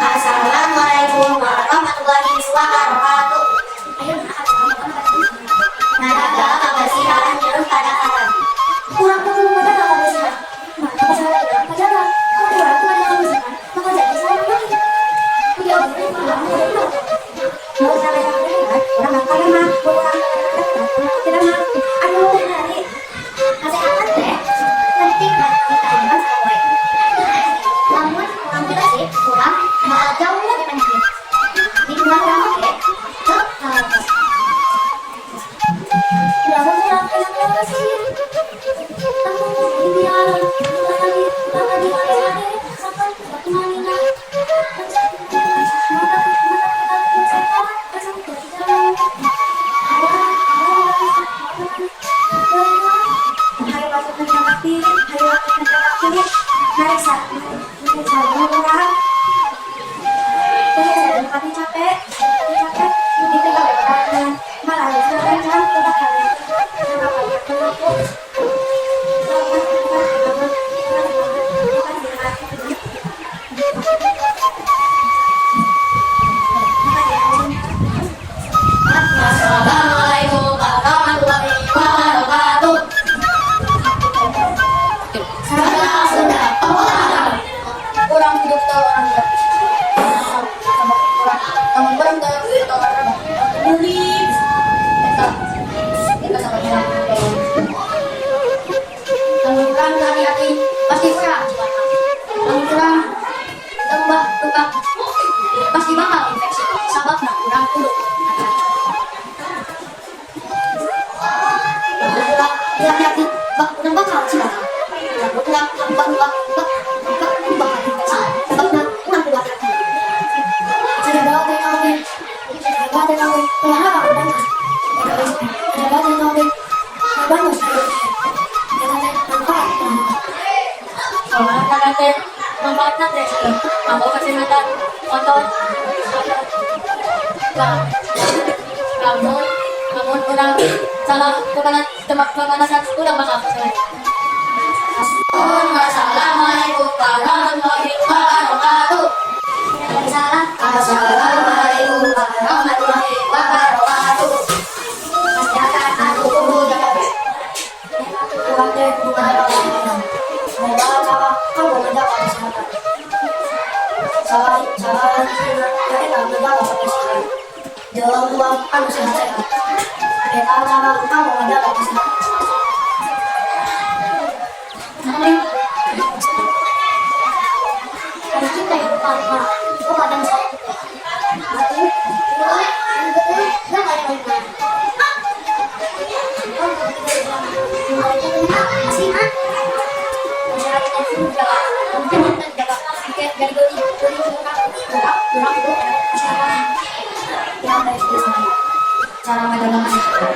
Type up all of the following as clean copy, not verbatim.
Assalamualaikum warahmatullahi wabarakatuh. Ngajaga kebersihan jeung kadaharan. Urang kudu ngajaga kebersihan. Nah, masalah urang ngajaga. Kalau urang teu ngajaga kebersihan, bakal jadi salah lagi. Jadi oge urang mau ngajaga kebersihan, urang bakal mah, urang tidak mah. Aduh, hari Kesehatan teh penting di kehidupan sapopoe. Lamun urang teu bersih, urang bakal jauh lebih penyakit. Lingkungan urang oge teu kalapas. Urang urang hayang bersih. Namun biar lagi lagi lagi sampai kemana. Mata mata kita Hayo atuh ngajaga hayo atuh ngajaga Mariksa, mariksa urang. Terus pati capek, pati capek, ditinggal beberangan. Malah rencang tetap Assalamualaikum warahmatullahi wabarakatuh. Salam Sunda. Urang hidup teu orang hidup. Urang lamun urang teu teu olahraga beli eta eta sama urang. Lamun urang teu hati-hati pasti urang cilaka. Lamun urang tambah luka pasti bakal infeksi, sababna urang kudu hati-hati. Lamun urang teu hati-hati urang bakal cilaka. Lamun urang tambah luka bakal infeksi, sababna urang kudu hati-hati. Jaga teh oge, jaga teh oge, olahraga urang mah. Jaga teh oge, bagus. Jaga teh manfaat olahraga. Olahraga teh manfaatna teh kanggo kesehatan otot. Lamun lamun urang salah pemanasan, urang bakal keselak. Wassalamualaikum warahmatullahi wabarakatuh. Salam. Assalamualaikum warahmatullahi wabarakatuh. Kesehatan aku kudu jaga. Urang teh kudu ngajaga kesehatan. Aya cara kanggo ngajaga kesehatan. Salah salah hijina nyaeta ngajaga kebersihan. Jeung buang anu sehat-sehat. Eta cara kanggo ngajaga kesehatan. Harus cinta ya lupa lupa dan saya juga. Betul, betul, nggak ada yang. Oh, masih ah. Masyarakat kudu jaga jaga jadi geuning geuning urang urang urang kudu kesehatan yang baik. Cara ngajaga kesehatan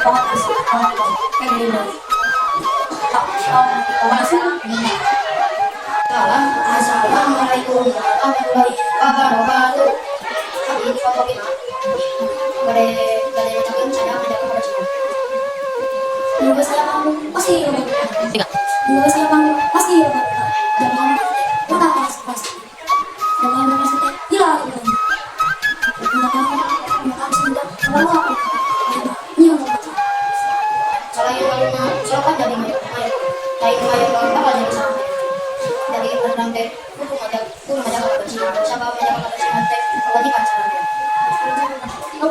pohon pohon kayak gini. Salam. Assalamualaikum warahmatullahi wabarakatuh. Kami di kelompok 5 bade bade macakeun cara ngajaga kebersihan. Nu geus aya panggung pasti loba. Tiga. Nu geus aya panggung pasti loba. Jangan udah pas pas. Jangan pas teh hilang. Udah sudah bawa. Nyium. Selain kaluna sopan jadi lain mayor bakal jadi sampai dari urang teh kudu ngajaga kebersihan, sabab ngajaga kebersihan teh kewajiban sadaya. Oh,